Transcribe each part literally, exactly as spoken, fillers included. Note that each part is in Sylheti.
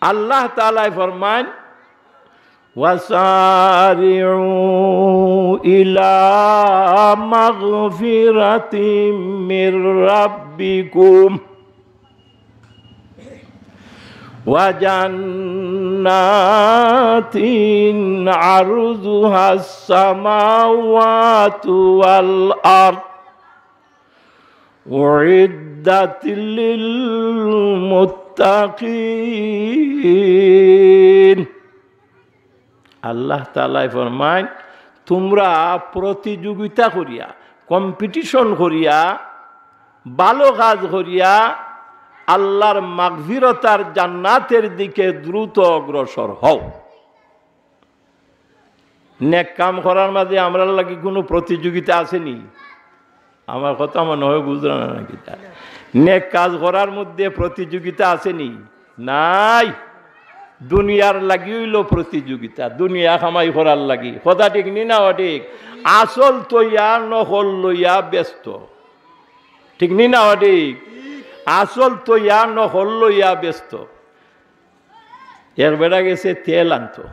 আল্লাহ তাআলায় ফরমাইন, "ওয়াসারিউ ইলা মাগফিরাতিম মির রাব্বিকুম ওয়া জান্নাতিন আরদুহাস সামাওয়াতু ওয়াল আরদ উইদ্দাত লিল মুত্তাকিন।" আল্লাহ তাআলায় ফরমাইন, তুমরা প্রতিযোগিতা করিয়া, কম্পিটিশন করিয়া, ভালো কাজ করিয়া আল্লাহর মাগফিরত আর জান্নাতের দিকে দ্রুত অগ্রসর হও। নেক কাম করার মাঝে আমরার লাগি কুনু প্রতিযোগিতা আছে নি? আমার কথা মনে হয় বুঝরা না নাকি তা? নেক কাজ করার মধ্যে প্রতিযোগিতা আছে নি? নাই। দুনিয়ার লাগি অইলো প্রতিযোগিতা, দুনিয়া কামাই করার লাগি। কথা ঠিক নি না অঠিক? আসল থইয়া নকল লইয়া ব্যস্ত। ঠিক নি না অঠিক? আসল থইয়া নকল লইয়া ব্যস্ত। এক বেটা গেছে তেল আনতো।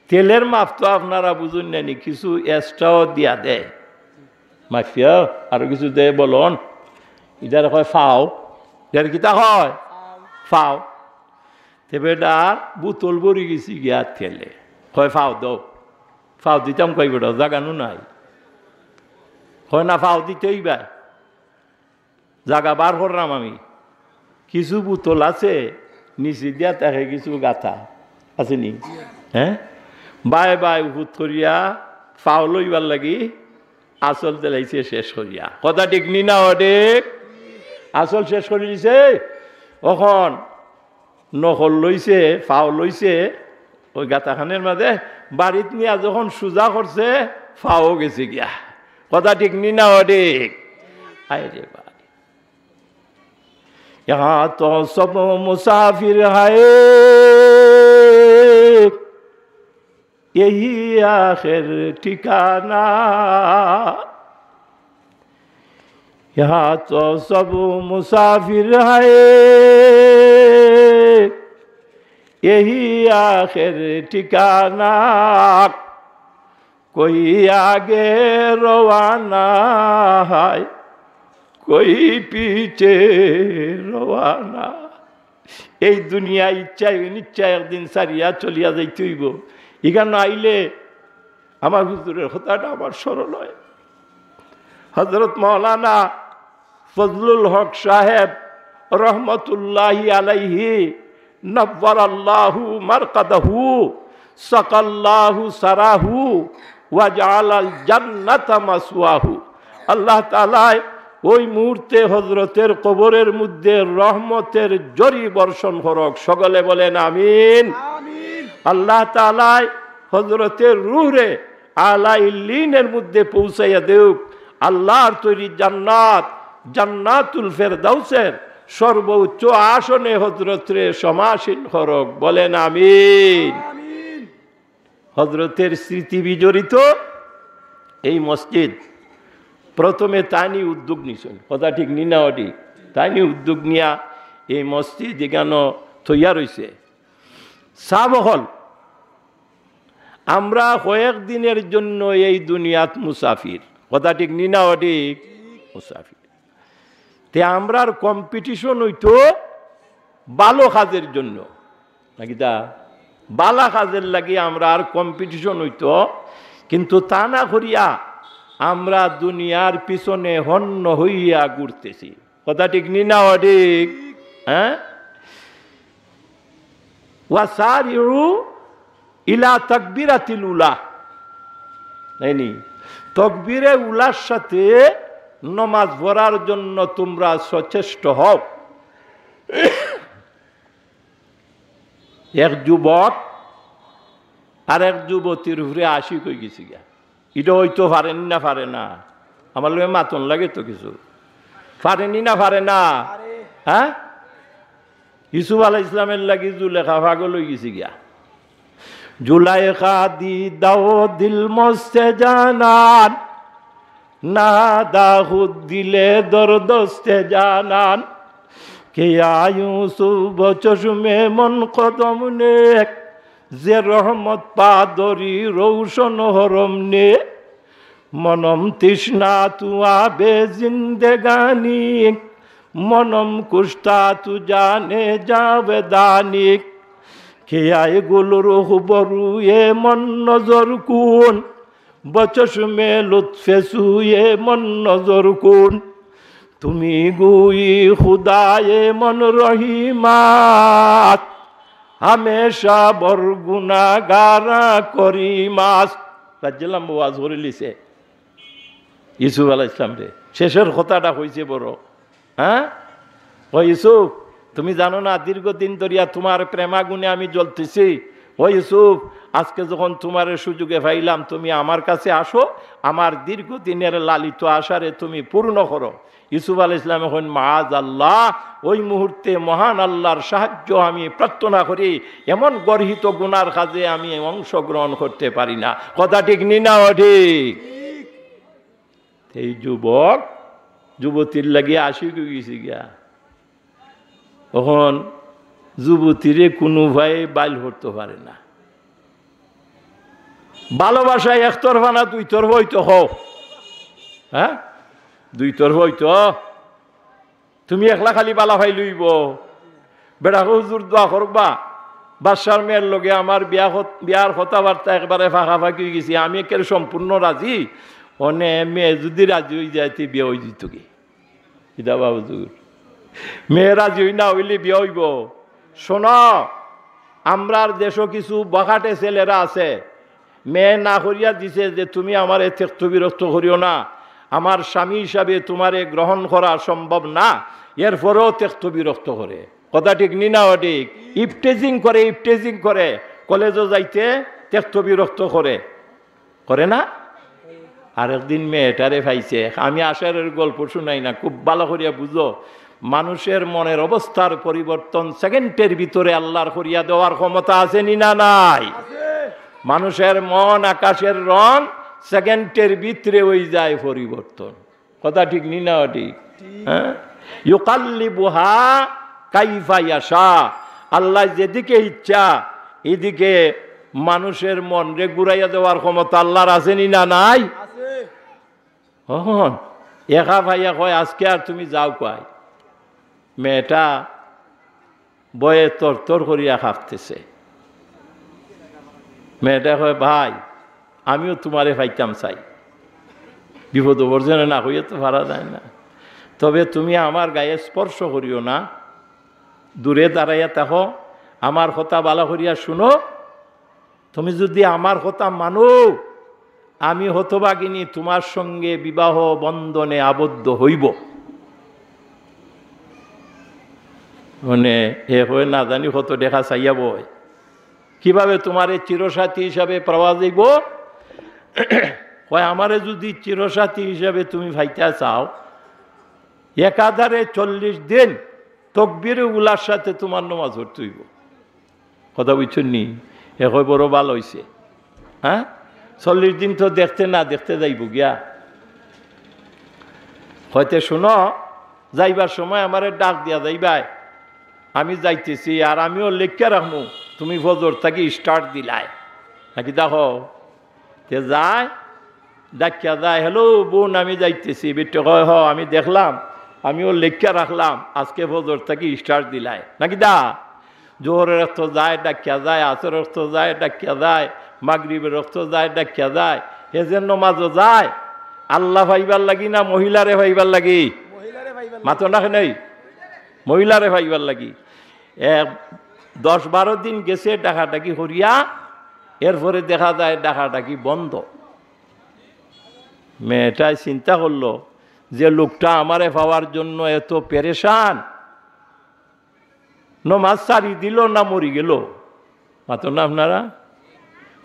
তেলের মাপ তো আপনারা বুঝইন না নি, কিছু এক্সট্রাও দিয়া দেয়। মাফিয়া আরো কিছু দেয় বলইন। ইটারে কয় ফাও। ইটারে কিতা কয়? ফাও। তে বেটার বোতল ভরি গেছে গিয়া তেলে। কয়, "ফাও দেও।" ফাও দিতাম কই বেটা, জাগা নু নাই। কয়, "না, ফাও দিতে অইবা।" জাগা বার করলাম আমি। কিছু বোতল আছে, নিচে দিয়া থাকে কিছু গাঁথা। আছে নি? হ্যাঁ? বায় বায় উফুত করিয়া ফাও লইবার লাগি আসল দিলাইছে শেষ করিয়া। কথা ঠিক নি না অঠিক? আসল শেষ করি দিছে। অখন নকল লইছে, ফাও লইছে, ওই গাতাখানের মাঝে বাড়িত নিয়া যখন সুজা করছে, ফাও গেছে গিয়া। কথা ঠিক নি না অঠিক? আয় রে বাড়ি। यहाँ तो सब मुसाफिर है, यही आखिर ठिकाना। यहाँ तो सब मुसाफिर है, यही आखिर ठिकाना। कोई आगे रवाना है, कोई पीछे रवाना। এই দুনিয়া ইচ্ছায় অনিচ্ছায় একদিন ছাড়িয়া চলিয়া যাইতে অইবো। ইখানো আইলে আমার হুজুরের কথাটা আমার স্মরণ হয়। হযরত মাওলানা ফজলুল হক সাহেব রহমতুল্লাহি আলাইহি নব্বারাল্লাহু মারকাদাহু সাকাল্লাহু সারাহু ওয়া জাআলাল জান্নাতা মাসওয়াহু। আল্লাহ তাআলায় ওই মুহূর্তে হযরতের কবরের মধ্যে রহমতের ঝড়ি বর্ষণ করুক। সকলে বলেন আমিন। আল্লাহ তাআলায় হযরতের রুহরে আলা ইল্লিনের মধ্যে পৌঁছাইয়া দেউক। আল্লাহর তৈরি জান্নাত, জান্নাতুল ফেরদাউসের সর্বোচ্চ আসনে হযরতরে সমাসীন করুক। বলেন আমিন। হযরতের স্মৃতি বিজড়িত এই মসজিদ। প্রথমে তাইন উদ্যোগ নিছইন, কথা ঠিক নি না অঠিক? তাইন উদ্যোগ নিয়া এই মসজিদ ইখানো তৈয়ার অইছে। সাব অকল, আমরা কয়েক দিনের জন্য এই দুনিয়াত মুসাফির, কথা ঠিক নি না অঠিক? মুসাফির। তে আমরার কম্পিটিশন অইতো ভালো কাজের জন্য, নাকি তা? ভালা কাজের লাগি আমরার কম্পিটিশন অইতো, কিন্তু তা না করিয়া আমরা দুনিয়ার পিছনে হন্য হইয়া ঘুরতেছি। কথা ঠিক নি না অঠিক? হ্যাঁ? ওয়াসারিউ ইলা তাকবিরাতিল উলা। তাই নি? তকবিরে উলার সাথে নমাজ পড়ার জন্য তোমরা সচেষ্ট হও। এক যুবক আর এক যুবতীর উপরে আশিক অই গেছে গিয়া। ইটা অইতো পারে নি না, পারে না? আমার লগে মাতন লাগে তো কিছু। পারে নি না, পারে না? হ্যাঁ? ইউসুফ আলাইহিস সালামের লাগি জুলেখা পাগল অই গেছে গিয়া। জুলাইখা দিদাও দিল মস্তে জানান, নাদা খুদ দিলে দরদস্তে জানান। کیا یوسف بچشمِ من قدم نے، ز رحمت پا دری روشن حرم نے۔ منم تشنہ تو آبِ زندگانی، منم کشتہ تو جانِ جاودانی۔ کیا گلرخ بہ رویِ من نظر کن، بچشمِ لطف سویِ من نظر کن۔ تمہیں گویی خدایِ من رحیم است، ہمیشہ بر گناہگاراں کریم است۔ রাজ্জাল্লাহ ওয়াজ করিলিছে ইউসুফ আলাইহিস সালামরে। শেষের কথাটা কইছে বড়, হ্যাঁ? ও ইউসুফ, তুমি জানো না, দীর্ঘদিন ধরিয়া তোমার প্রেমাগুণে আমি জ্বলতেছি। ও ইউসুফ, আজকে যখন তোমারে সুযোগে পাইলাম, তুমি আমার কাছে আসো, আমার দীর্ঘদিনের লালিত আশারে তুমি পূর্ণ করো। ইউসুফ আলাইহিস সালামে কইন, "মাআজ আল্লাহ, ওই মুহূর্তে মহান আল্লাহর সাহায্য আমি প্রার্থনা করি, এমন গর্হিত গুনার কাজে আমি অংশগ্রহণ করতে পারি না।" কথা ঠিক নি না অঠিক? এই যুবক যুবতীর লাগি আশিক অই গেছে গিয়া। অখন যুবতীরে কুনু ভাই বাইল করতে পারে না। ভালোবাসা একতরফা না দুইতরফা অইতো, কও? হ্যাঁ, দুইতরফা অইতো। তুমি একলা খালি বালা পাইলে অইবো? বেটা কয়, "হুজুর, দোয়া করবা, বাদশার মেয়ের লগে আমার বিয়া হত-, বিয়ার কথাবার্তা একবারে ফাঁকাফাঁকি অই গেছে, আমি একের সম্পূর্ণ রাজি, অনে মেয়ে যদি রাজি অই যায়, তে বিয়া অই যিতোগি।" কিতা বা হুজুর, মেয়ে রাজি অই না অইলে বিয়া অইবো? শোনো, আমরার দেশো কিছু বখাটে ছেলেরা আছে, মেয়ে না করিয়া দিছে যে, "তুমি আমারে ত্যক্ত বিরক্ত করিও না, আমার স্বামী হিসাবে তোমারে গ্রহণ করা সম্ভব না, এরপরেও ত্যক্ত বিরক্ত করে।" কথা ঠিক নি না অঠিক? ইফটেজিং করে, ইফটেজিং করে, কলেজো যাইতে ত্যক্ত বিরক্ত করে, করে না? আরেকদিন মেয়েটারে পাইছে, আমি আশারের গল্প শুনাই না, খুব ভালা করিয়া বুঝো। মানুষের মনের অবস্থার পরিবর্তন সেকেন্ডের ভিতরে আল্লাহর করিয়া দেওয়ার ক্ষমতা আছে নি না নাই? মানুষের মন আকাশের রং, সেকেন্ডের ভিতরে অই যায় পরিবর্তন। কথা ঠিক নি না অঠিক? হ্যাঁ, ইউকাল্লিবুহা কাইফা ইয়াশা, আল্লাহ যেদিকে ইচ্ছা এদিকে মানুষের মনরে ঘুরাইয়া দেওয়ার ক্ষমতা আল্লাহর আছে নি না নাই? অখন একা পাইয়া কয়, "আজকে আর তুমি যাও কই?" মেয়েটা ভয়ে তরতর করিয়া কাঁপতেছে। মেয়েটা কয়, "ভাই, আমিও তোমারে পাইতাম চাই, বিপদ অবর্জনে না কইয়া তো পারা যায় না, তবে তুমি আমার গায়ে স্পর্শ করিও না, দূরে দাঁড়াইয়া থাকো, আমার কথা ভালা করিয়া শুনো, তুমি যদি আমার কথা মানো, আমি হতভাগিনী তোমার সঙ্গে বিবাহ বন্ধনে আবদ্ধ হইব।" মানে, এ কয় না জানি কত দেখা চাইয়া বয়, "কিভাবে তোমারে চিরসাথী হিসাবে পাওয়া যাইব?" কয়, "আমারে যদি চিরসাথী হিসাবে তুমি পাইতা চাও, একাধারে চল্লিশ দিন তকবিরে উলার সাথে তোমার নমাজ পড়তে অইব।" কথা বুঝছইন নি? এ কয়, "বড় ভালা অইছে।" হ্যাঁ, চল্লিশ দিন তো দেখতে না দেখতে যাইব গিয়া। কয় তে, "শুনো, যাইবার সময় আমারে ডাক দিয়া যাইবায়, আমি যাইতেছি, আর আমিও লেখিয়া রাখমু তুমি ফজর থাকি স্টার্ট দিলায়।" নাকি দেখো, তে যায়, ডাকিয়া যায়, "হ্যালো বোন, আমি যাইতেছি।" বেটি কয়, "হ, আমি দেখলাম, আমিও লেখিয়া রাখলাম, আজকে ফজর থাকি স্টার্ট দিলায়।" নাকি দা, জোহরের অক্ত যায়, ডাকিয়া যায়, আসরের অক্ত যায়, ডাকিয়া যায়, মাগরিবের অক্ত যায়, ডাকিয়া যায়, হেজের নমাজও যায়। আল্লাহ পাইবার লাগি না মহিলারে পাইবার লাগি? মাতো না নেই, মহিলারে পাইবার লাগি। এ, দশ বারো দিন গেছে ডাকাডাকি করিয়া, এরপরে দেখা যায় ডাকাডাকি বন্ধ। মেয়েটায় চিন্তা করলো যে লোকটা আমারে পাওয়ার জন্য এত পেরেশান, নমাজ ছাড়ি দিল না মরি গেল? মাতো না আপনারা?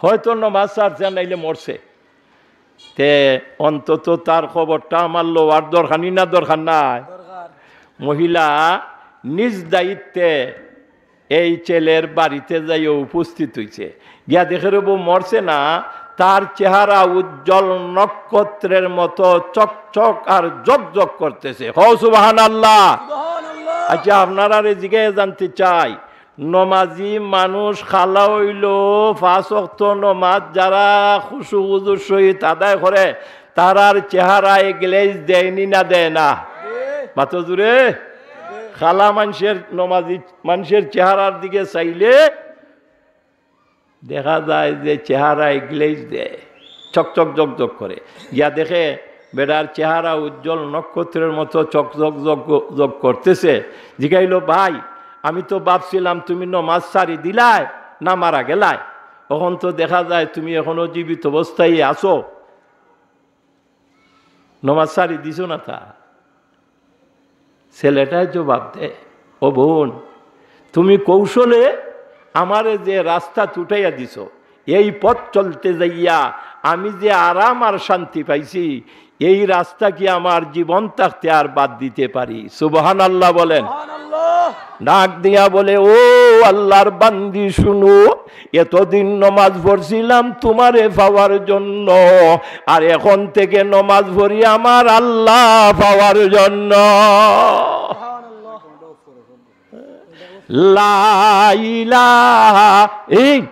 হয়তো নমাজ ছাড়ছে, নাইলে মরছে। তে অন্তত তার খবরটা আমার লওয়ার দরকার নি না দরকার নাই? মহিলা নিজ দায়িত্বে এই ছেলের বাড়িতে যাইয়া উপস্থিত হইছে। গিয়া দেখে রে বউ মরছে না, তার চেহারা উজ্জ্বল নক্ষত্রের মতো চকচক আর জকজক করতেছে। কও সুবহানাল্লাহ। আচ্ছা, আপনারারে জিগাইয়া জানতে চাই, নমাজি মানুষ কালা অইলো, পাঁচ ওয়াক্ত নমাজ যারা খুশু খুজুর সহিত আদায় করে, তারার চেহারায় গ্লেজ দেয় নি না দেয় না? মাতো জুরে। কালা মানষের, নমাজি মানষের চেহারার দিকে চাইলে দেখা যায় যে চেহারায় গ্লেজ দেয়, চকচক জকজক করে। গিয়া দেখে বেটার চেহারা উজ্জ্বল নক্ষত্রের মতো চকচক জক-, জক করতেছে। জিগাইলো, "ভাই, আমি তো ভাবছিলাম তুমি নমাজ ছাড়ি দিলায় না মারা গেলায়, অখন তো দেখা যায় তুমি এখনো জীবিত অবস্থায় আছো।" নমাজ ছাড়ি দিছো না তা? ছেলেটায় জবাব দেয়, "ও বোন, তুমি কৌশলে আমারে যে রাস্তা তুটাইয়া দিছো, এই পথ চলতে যাইয়া আমি যে আরাম আর শান্তি পাইছি, এই রাস্তা কি আমার জীবন থাকতে আর বাদ দিতে পারি?" সুবহানাল্লাহ বলেন। সুবহানাল্লাহ। ডাক দিয়া বলে, "ও আল্লাহর বান্দি, শুনো, এতদিন নমাজ পড়ছিলাম তোমারে পাওয়ার জন্য, আর এখন থেকে নমাজ পড়ি আমার আল্লাহ পাওয়ার জন্য।" লা ইলাহা ইল-,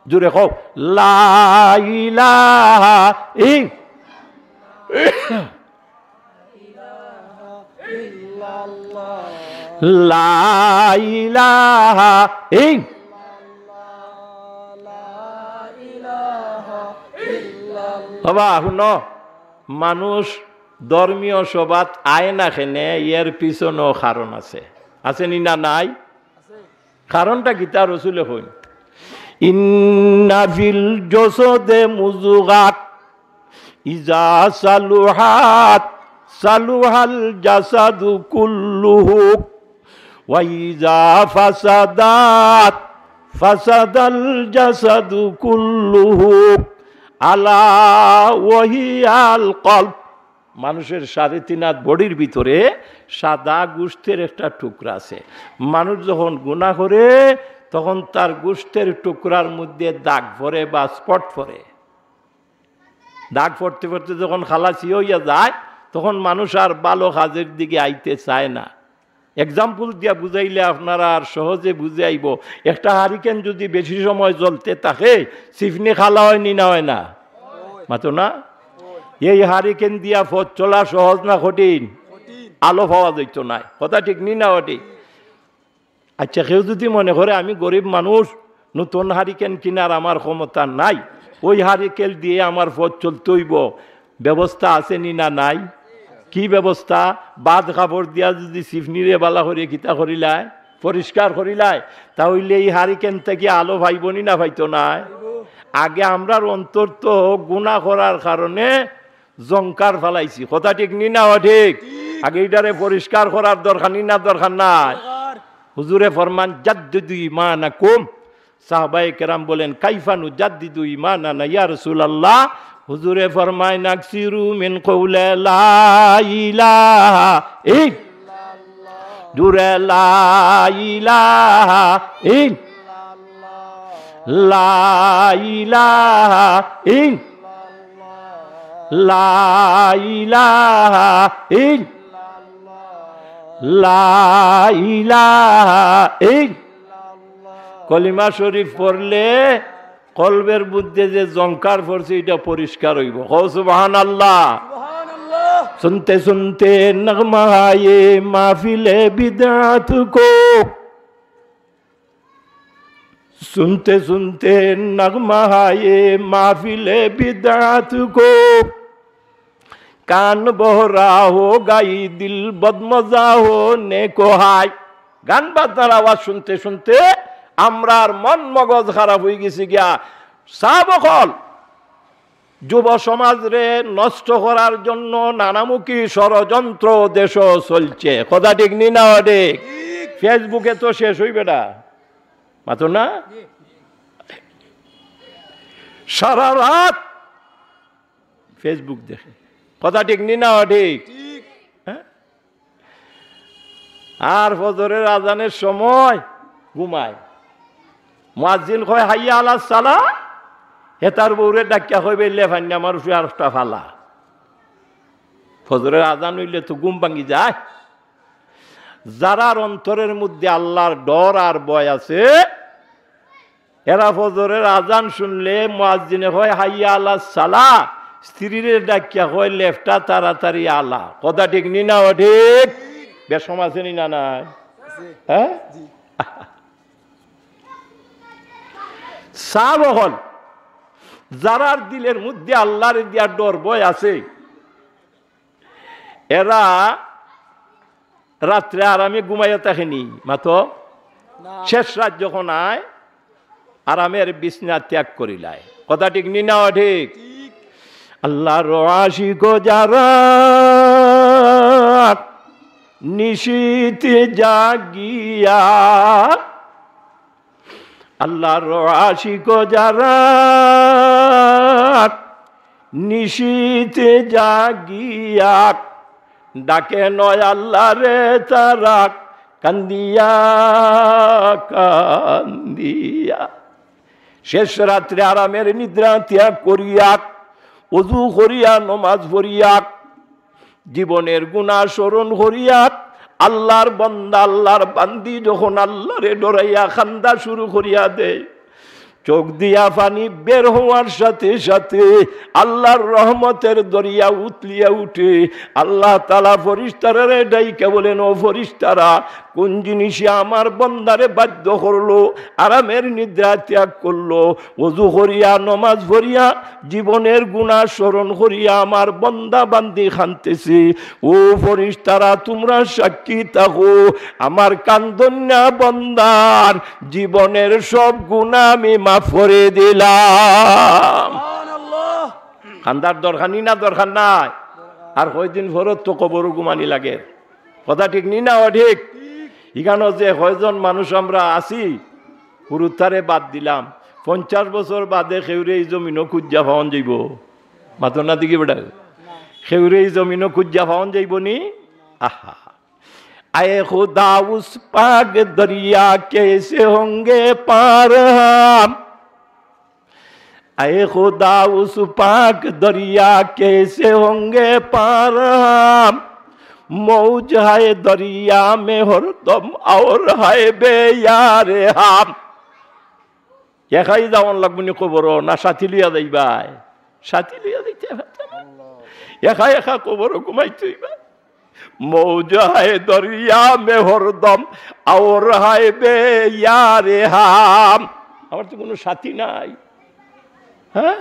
জোরে কও, লা ইলাহা ইল-, লা ইলাহা ইল-, বাবা, হুনো, মানুষ ধর্মীয় সভাত আয় না কেনে, এর পিছনেও কারণ আছে। আছে নি না নাই? কারণটা কিতা? রসুলে কইন, "ইন্না ফিল জসদে মুজগাত, ইজা সালুহাত, সালুহাল জাসাদু কুল্লুহু, ওয়া ইজা ফাসাদাত, ফাসাদাল জাসাদু কুল্লুহু, আলা ওয়াহিয়াল কলব।" মানুষের সাড়ে তিন হাত বডির ভিতরে সাদা গোশতের একটা টুকরা আছে। মানুষ যখন গুনাহ করে, তখন তার গোশতের টুকরার মধ্যে দাগ পড়ে বা স্পট পড়ে। দাগ পড়তে পড়তে যখন খালাসি অইয়া যায়, তখন মানুষ আর ভালো কাজের দিকে আইতে চায় না। এক্সাম্পল দিয়া বুঝাইলে আপনারা আর সহজে বুঝে আইবো। একটা হারিকেন যদি বেশি সময় জ্বলতে থাকে, চিফনি কালা অয় নি না অয় না? মাতো না? এই হারিকেন দিয়া পথ চলা সহজ না কঠিন? আলো পাওয়া যাইতো নায়। কথা ঠিক নি না ঠিক? আচ্ছা, কেউ যদি মনে করে, "আমি গরিব মানুষ, নতুন হারিকেন কিনার আমার ক্ষমতা নাই, ওই হারিকেন দিয়ে আমার পথ চলতে অইবো", ব্যবস্থা আছে নি না নাই? কি ব্যবস্থা? বাদ কাপড় দিয়া যদি চিফনিরে বালা করিয়া কিতা করিলায়, পরিষ্কার করিলায়, তা অইলে এই হারিকেন থাকি আলো পাইবো নি না পাইতো নায়? আগে আমরার অন্তর তো গুনাহ করার কারণে জংকার ফালাইছি। কথা ঠিক নি না ঠিক? আগে ইটারে পরিষ্কার করার দরকার নি না দরকার নাই? হুজুরে ফরমান, "জাদ্দিদু ঈমানাকুম।" সাহাবায়ে কেরাম বলেন, "কাইফা নুজাদ্দিদু ঈমানানা ইয়া রাসূলুল্লাহ?" হুজুরে ফরমায়, "আকসিরু মিন কওলি লা ইলাহা ইল-, জুরে লা ইলাহা ইল-, লা ইলাহা ইল-, লা ইলাহা ইল-, লা ইলাহা ইল-।" কলিমা শরীফ পড়লে কলবের মধ্যে যে জংকার পড়ছে, ইটা পরিষ্কার অইবো। কও সুবহানাল্লাহ। সুবহানাল্লাহ। শুনতে শুনতে নগমা হায়ে মাহফিলে বিদআত কো, শুনতে শুনতে নগমা হায়ে মাহফিলে বিদআত কো, কান বহরা হো গাই, দিল বদমজা হো নেকো হায়। গান বাজনার আওয়াজ শুনতে শুনতে আমরার মন মগজ খারাপ অইগেছে গিয়া। সাব অকল, যুব সমাজরে নষ্ট করার জন্য নানামুখী ষড়যন্ত্র দেশো চলছে। কথা ঠিক নি না ঠিক? ফেসবুকে তো শেষ অইবে না, মাতো না? সারা রাত ফেসবুক দেখে। কথা ঠিক নি না ঠিক? হ্যাঁ? আর ফজরের আজানের সময় ঘুমায়। মুয়াজ্জিন কয়, "হাইয়া আলাস সালা", হে তার বউরে ডাকিয়া কইবে, "লে ফান্না আমার উপরে আরেকটা ফালা।" ফজরের আজান অইলে তো ঘুম ভাঙ্গি যায়। যারার অন্তরের মধ্যে আল্লাহর ডর আর ভয় আছে, এরা ফজরের আজান শুনলে মুয়াজ্জিনে কয়, "হাইয়া আলাস সালাহ", স্ত্রীরে ডাকিয়া কয়, "লেফটা তাড়াতাড়ি আলা।" কথা ঠিক নি না অঠিক? বেশকম আছে নি না নাই? হ্যাঁ? সাব অকল, যারার দিলের মধ্যে আল্লাহরে দিয়া ডর ভয় আছে, এরা রাত্রে আরামে ঘুমাইয়া থাকে নি, মাতো? না। শেষ রাত যখন আয়, আরামের বিছনা ত্যাগ করিলায়। কথা ঠিক নি না অঠিক? ঠিক। আল্লাহর আশিক যারা নিশিতে জাগিয়া, আল্লাহর আশিক যারা নিশিতে জাগিয়া, ডাকে নয় আল্লাহরে তারা কান্দিয়া কান্দিয়া। শেষ রাত্রে আরামের নিদ্রা ত্যাগ করিয়া, অজু করিয়া, নমাজ পড়িয়া, জীবনের গুনাহ স্মরণ করিয়া, আল্লাহর বান্দা, আল্লাহর বান্দি যখন আল্লাহরে ডরাইয়া কান্দা শুরু করিয়া দেয়, চোখ দিয়া পানি বের হওয়ার সাথে সাথে আল্লাহর রহমতের দরিয়া উতলিয়া উঠে। আল্লাহ তাআলা ফিরিস্তারারে ডাইকা বলেন, "ও ফিরিস্তারা, কোন জিনিসে আমার বন্দারে বাধ্য করলো, আরামের নিদ্রা ত্যাগ করলো, অজু করিয়া, নমাজ পড়িয়া, জীবনের গুনাহ স্মরণ করিয়া আমার বন্দা বান্দি কানতেছে?" ও ফিরিস্তারা, তুমরা সাক্ষী থাকো, আমার কান্দন্না বন্দার জীবনের সব গুনাহ আমি মাফ করে দিলাম। সুবহানাল্লাহ। কান্দার দরকার নি না দরকার নাই? আর কয়দিন পরর তো কবরো ঘুমানি লাগে। কথা ঠিক নি না অঠিক? ইখানো যে কয়জন মানুষ আমরা আছি, হুরুতারে বাদ দিলাম, পঞ্চাশ বছর বাদে কেউরে ই জমিনো খুঁজিয়া পাওন যাইবো? মাতো না দেখি বেটা, কেউরে ই জমিনো খুঁজিয়া পাওন যাইবো নি? আহা, আয়ে খুদা উস পাক দরিয়া কেসে হোঙ্গে পার হাম, اے خدا اس پاک دریا کیسے ہوں گے پار ہم، موج ہے دریا میں ہر دم اور ہے بے یار ہم۔ একাই যাওন লাগবো নি কবরো, না সাথী লইয়া যাইবায়? সাথী লইয়া যাইতে পারতে না। একা একা কবরো ঘুমাইতে অইবা। موج ہے دریا میں ہر دم اور ہے بے یار ہم۔ আমার তো কোনো সাথী নাই। হ্যাঁ?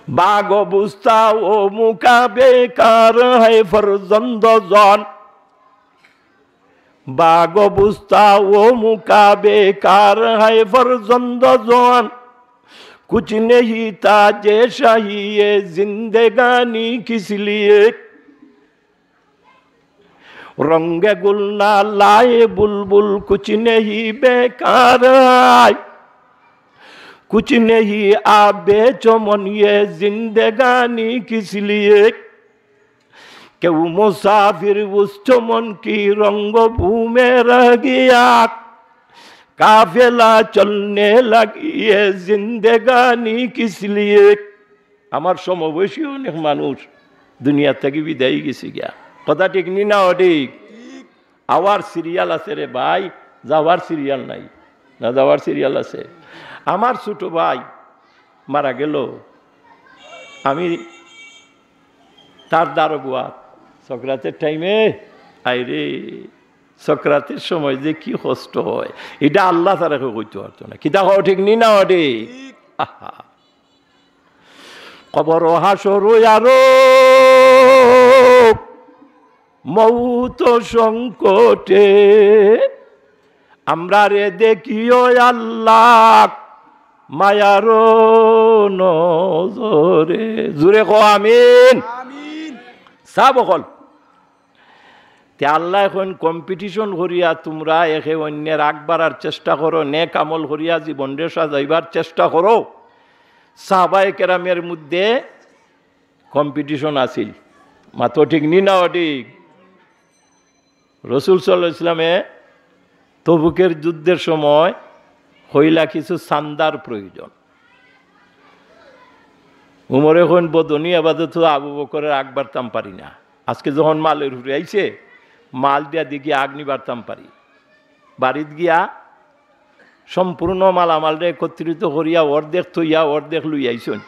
باغ و بستاں و مکاں بیکار ہے فرزند و زان۔ باغ و بستاں و مکاں بیکار ہے فرزند و زان۔ کچھ نہیں تاج شاہی یہ زندگانی کس لیے۔ رنگ گل نہ لائے بلبل کچھ نہیں بیکار ہے۔ کچھ نہیں آب چمن یہ زندگانی کس لیے۔ کیوں مسافر اس چمن کی رنگ بو میں رہ گیا۔ قافلہ چلنے لگی یہ زندگانی کس لیے۔ আমার সমবয়সী অনেক মানুষ দুনিয়া থাকি বিদায় গেছে গিয়া। কথা ঠিক নি না অঠিক? আবার সিরিয়াল আছে রে ভাই, যাওয়ার সিরিয়াল নাই, না যাওয়ার সিরিয়াল আছে। আমার ছোট ভাই মারা গেল, আমি তার দারোগা সকরাতের টাইমে, আইরে, সকরাতের সময় যে কি কষ্ট হয়, এটা আল্লাহ ছাড়া কেউ কইতে পারতো না। কিতা কও, ঠিক নি না অঠিক? আহা। কবর হাসর আরো মৌত সংকটে আমরারে দেখিও আল্লাহ মায়ার নজরে। জুরে কও আমিন। আমিন। সাব অকল। তে আল্লায় কইন, competition করিয়া তুমরা একে অইন্যের আগ বাড়ার চেষ্টা করো, নেক আমল করিয়া জীবনরে সাজাইবার চেষ্টা করো। সাহাবায়ে কেরামের মধ্যে competition আছিল, মাতো ঠিক নি না অঠিক? রসুল সাল্লাল্লাহু আলাইহি ওয়াসাল্লামে তবুকের যুদ্ধের সময় কইলা কিছু চান্দার প্রয়োজন। উমরে কইন, বদনি আবাদত আবু বকরের আগ বাড়তাম পারি না। আজকে যখন মালের উপরে আইছে, মাল দিয়া দেখি আগ নিবারতাম পারি। বাড়িত গিয়া সম্পূর্ণ মালামালরে একত্রিত করিয়া অর্ধেক থইয়া অর্ধেক লই আইছইন।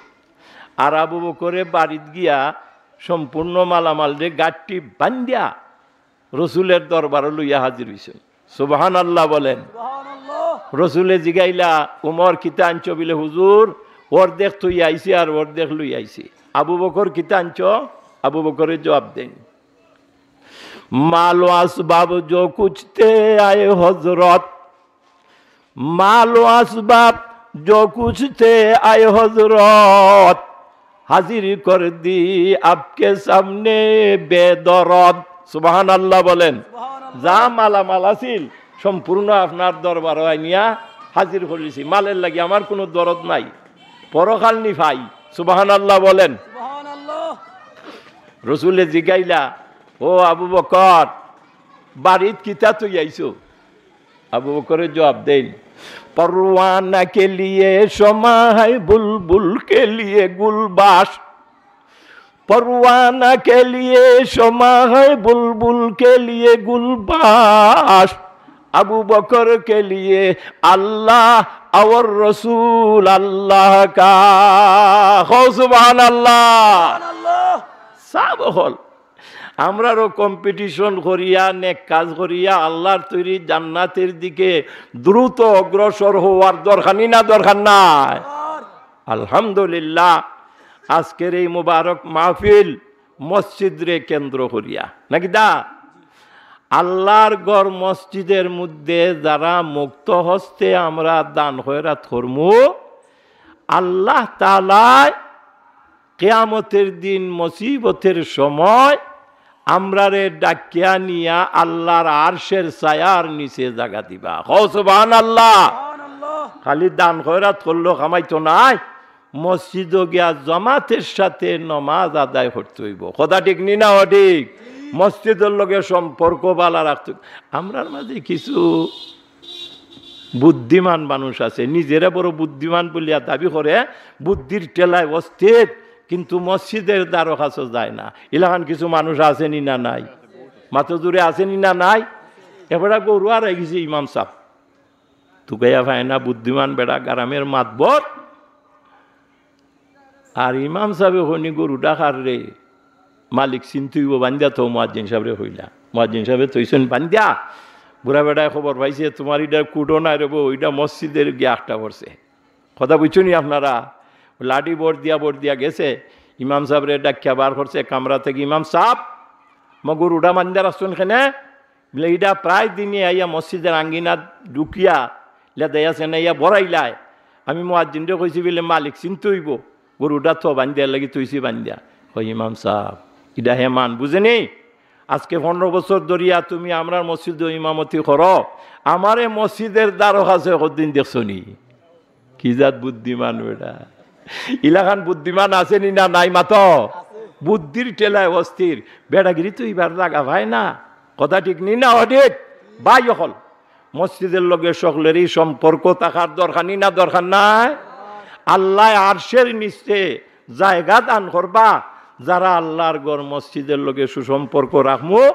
আর আবু বকরে বাড়িত গিয়া সম্পূর্ণ মালামালরে গাঁঠটি বান্ধিয়া রসুলের দরবারো লইয়া হাজির অইছইন। সুবহানাল্লাহ বলেন। রসুলে জিগাইলা, "উমর, কিতা আনছো?" বলে, "হুজুর, অর্ধেক থইয়া আইছি আর অর্ধেক লই আইছি।" "আবু বকর, কিতা আনছো?" আবু বকরে জবাব দেন, "মাল ও আসবাব জো কুছ থে আয়ে হযরত, মাল ও আসবাব জো কুছ থে আয়ে হযরত, হাজির কর দি আপকে সামনে বেদরদ।" সুবহানাল্লাহ বলেন। যা মালামাল আছিল, সম্পূর্ণ আপনার দরবারো আনিয়া হাজির করিছি। মালের লাগি আমার কুনু দরদ নাই, পরকাল নি পাই। সুবহানাল্লাহ বলেন। রসুলে জিগাইলা, "ও আবু বকর, বাড়িত কিতা থইয়া আইছো?" আবু বকরে জবাব দেন, "পরওয়ানা কে লিয়ে শমা হ্যায়, বুলবুল কে লিয়ে গুলবাস।" پروانہ کے لیے شمع ہے، بلبل کے لیے گلباش، ابو بکر کے لیے اللہ اور رسول اللہ کا۔ কও সুবহানাল্লাহ। সাব অকল, আমরারও কম্পিটিশন করিয়া, নেক কাজ করিয়া, আল্লাহর তৈরি জান্নাতের দিকে দ্রুত অগ্রসর হওয়ার দরকার নি না দরকার নাই? আলহামদুলিল্লাহ, আজকের এই মুবারক মাহফিল মসজিদরে কেন্দ্র করিয়া, নাকি দা? আল্লাহর ঘর মসজিদের মধ্যে যারা মুক্ত হস্তে আমরা দান খয়রাত করমু, আল্লাহ তাআলায় কিয়ামতের দিন মুসিবতের সময় আমরারে ডাকিয়া নিয়া আল্লাহর আরশের ছায়ার নিচে জাগা দিবা। কও সুবহানাল্লাহ। খালি দান খয়রাত করলো কামাইতো নায়, মসজিদো গিয়া জামাতের সাথে নমাজ আদায় করতে অইবো। কথা ঠিক নি না অঠিক? মসজিদর লগে সম্পর্ক বালা রাখতে অইবো। আমরার মাঝে কিছু বুদ্ধিমান মানুষ আছে, নিজেরে বড় বুদ্ধিমান বলিয়া দাবি করে, বুদ্ধির ঠেলায় অস্থির, কিন্তু মসজিদের দ্বারো কাছে যায় না। ইলাখান কিছু মানুষ আছে নি না নাই? মাতো জুরে আছে নি না নাই? এবারে গরু আরাই গেছে ইমাম সাব, তুকাইয়া পায় না, বুদ্ধিমান বেটা, গ্রামের মাতবর। আর ইমাম সাবে কইন, "গরুটা কার রে?" "মালিক চিনতে অইবো, বান্দিয়া থও।" মুয়াজ্জিন সাবরে কইলা, মুয়াজ্জিন সাবে থইছইন বান্দিয়া। বুড়া বেটায় খবর পাইছে, "তুমার ইটা কুটো নায় রে বউ, ইটা মসজিদের গিয়া আটকা পড়ছে।" কথা বুঝছো নি আপনারা? লাঠি বর দিয়া বর দিয়া গেছে, ইমাম সাবরে ডাকিয়া বার করছে কামরা থাকি, "ইমাম সাব, মো গরুটা বান্দিয়া রাখছইন কেনে?" বলে, "ইটা প্রায় দিনে আইয়া মসজিদের আঙ্গিনাত ঢুকিয়া লেদাইয়া সেনাইয়া বড়াইলায়। আমি মুয়াজ্জিনরে কইছি বলে, 'মালিক চিনতে অইবো, গরুটা থ বান্দিয়ার লাগি থইছি বান্দিয়া।'" কয়, "ইমাম সাব, ইটা হেমান বুঝে নি? আজকে পনেরো বছর ধরিয়া তুমি আমরার মসজিদো ইমামতি করো, আমারে মসজিদের দ্বারো কাছে কদিন দেখছো নি?" কি জাত বুদ্ধিমান বেটা! ইলাখান বুদ্ধিমান আছে নি না নাই মাতো? বুদ্ধির ঠেলায় অস্থির। বেটাগিরি তো ইবার জাগা পায় না। কথা ঠিক নি না অঠিক? ভাই অকল, মসজিদের লগে সকলেরই সম্পর্ক থাকার দরকার নি না দরকার নাই? আল্লায় আরশের নিচে জায়গা দান করবা, যারা আল্লাহর ঘর মসজিদের লগে সুসম্পর্ক রাখমু,